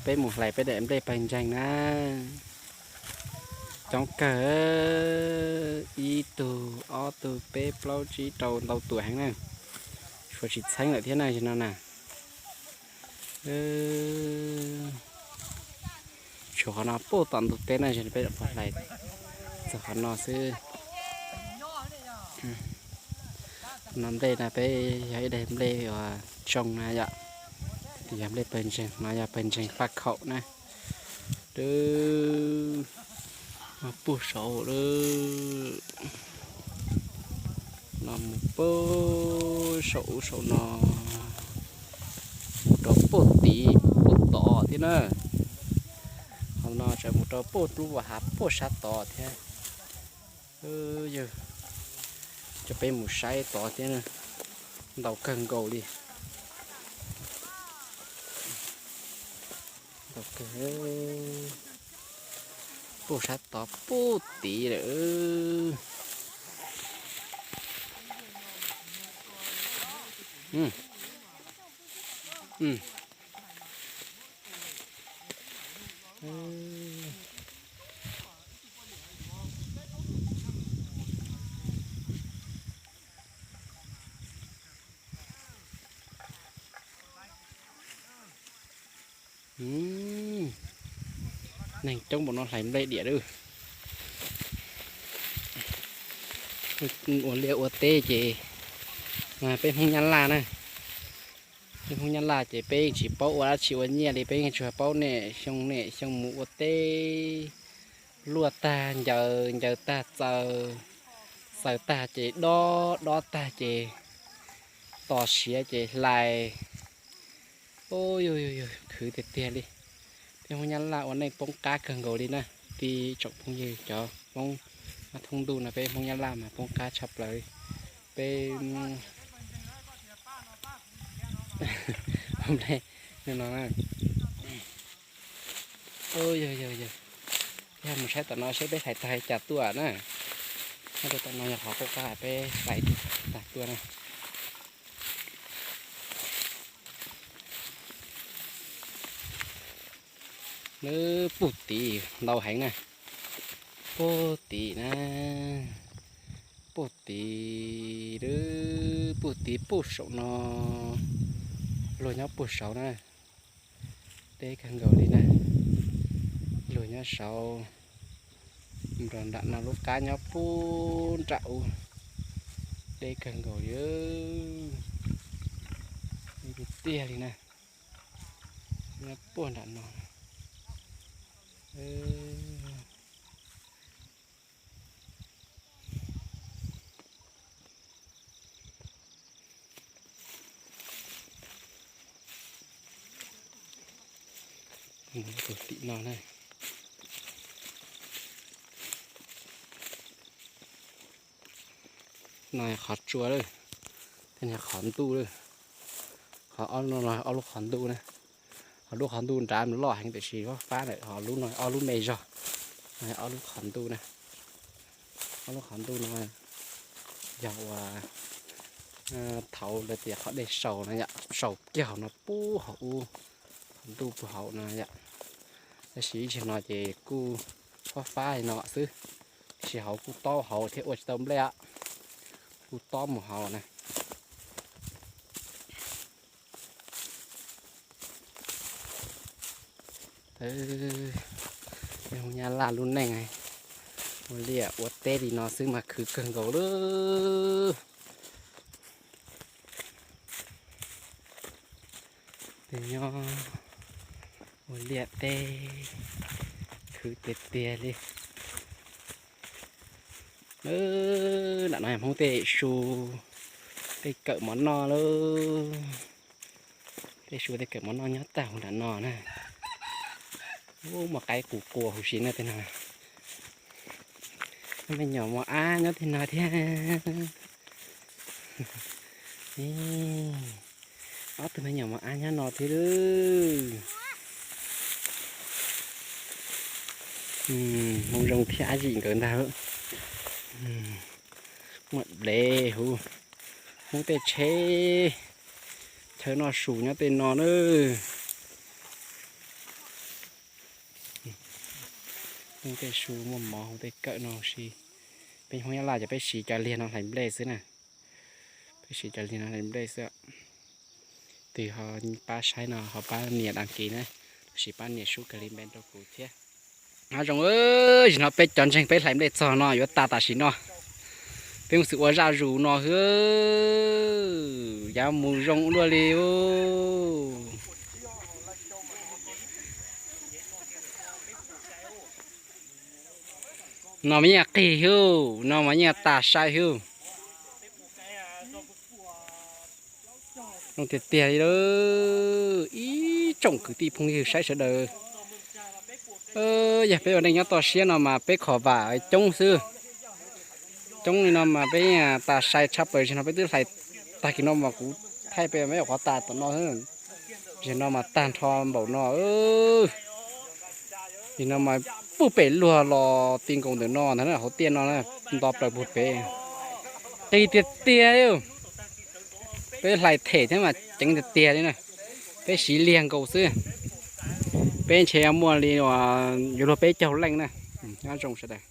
peb mus hlais peb daim nplej pawg ntseeg na. Coob kawg, ib tug, ob tug, peb, plaub, tsib, rau, ntau tus heev na. Tshuav tsis txheeb lawm thiab na, no na. Tshuav qhov no puag tom ntug teb na, peb pov hlais txog qhov no xwb. No nplej no peb yog ib daim nplej uas tsoo na yom, yog nplej pawg ntseeg, no yog pawg ntseeg faj khaum na. Dw, no puag saud lawm, no mus puag saum ub saum no, mus rau puag tid puag tod thiab na. Qhov no tseem mus rau puag lub hav puag sab tod thiab. Yog, coj peb mus saib tod thiab, ntau kawg nkaus li. Ntau kawg, puag sab tod puag tid lawm. Neeg coob npaum no hlais nplej diam lawm. Ua liaj ua teb ces peb Hmoob Nyab Laj na, peb Hmoob Nyab Laj ces peb yeej tsis paub ua dab tsi ua nyiaj li, peb yeej tsuas paub niaj xyoo niaj xyoo mus ua teb, luaj tag ncaws, ncaws tag txaws, txaws tag ces dob, dob tag ces tos siav ces hlais. Yog, yog khwv tiag tiag li. Peb Hmoob Nyab Laj ua neej poob qab kawg nkaus li na. Tib tsoom phooj ywg cov Hmoob thoob ntuj no, peb Hmoob Nyab Laj mas poob qab tshaj plaws li. Peb no, yog, yog, yog mus saib tom no seb peb hlais tag li cas tuaj na. Nyob rau tom no yog qhov qub qab peb hlais tag tuaj na. Lub puag tid ntau heev na, puag tid na, puag tid, puag tid puag saum no, luag nyob puag saud na. Deb kawg nkaus li na, luag nyob saud. Nram nram no lub qab nyob puag nram ub, deb kawg nkaus li, deb tiag tiag li na. Nyob puag nram no. Tim no na, no qhov tsua lawm, tej no qhov ntuj lawm. Qhov ob lub no, ob lub qhov ntuj na, qhov lub qhov ntuj nrad mas loj heev tiam sis fab fab lawm, ho lub no ob lub me zog, ob lub qhov ntuj na. Ob lub qhov ntuj no yog uas thaud lawv tias qhov dej saus no yom, saus kiag hauv no puag hauv ub, qhov ntuj puag hauv no yom. Tab sis ib zaug no ces kuj fab fab li no xwb, tab sis hauv kuj tob hauv thiab ua tsis tau nplej os, kuj tob mus hauv na. Peb Hmoob Nyab Laj lub neej ua liaj ua teb li no xwb mas khwv kawg nkaus lawm. Tej nyob ua liaj teb khwv tiag tiag li. Nram no Hmoob tej su, tej kawm mov noj lawm. Tej su tej kawm mov noj nyob tag huv nram no na. Ub, muaj qaib qus quas huv si na tej no. Muaj me nyuam mos ab nyob tej no thiab. Ob tug me nyuam mos ab nyob no thiab. Hmoob Zoo thiab Ab Zim nkawd ntag. Muaj dev huv, Hmoob tej tsheb chaw noj su nyob tej no na. Tej su muaj mov hu tej kawm no si. Peb Hmoob Nyab Laj ces peb siv cov liag no hlais nplej xwb na. Peb siv cov liag no hlais nplej xwb. Twg ho pab saib no ho pab nias đăng ký na, los sis pab nias subscribe rau kuv thiab. Nyob zoo, zaum no peb cov ntseeg peb hlais nplej txog no yuav tag tam sim no. Peb mus xwm ua zaj zus no hwb, yav mus zoo ua luaj li. No mas yeej qig hwb, no mas yeej tag sai hwb. Zoo tiag tiag li lawm ib tsoom kwv tij phooj ywg saib sawv daws. Yog peb ua neej nyob toj siab no mas peb kho vam coob xwb. Coob li no mas peb yeej tag sai tshaj plaws. Zaum no peb twb hlais tag kis no mas kuv thaij peb mas ib qhov tag tom no. Zaum no mas tag nrho npaum no. Zaum no mas puag pem luag los ti nkaus ntawm no ntag, hauv tiaj no nto plaws puag pem. Qig tiag tiag li. Peb hlais them thiab mas ceev tiag tiag li na. Peb siv liag nkaus xwb. Peb ntshe muaj li yuav luag peb caug leej na. Nyob zoo sawv daws.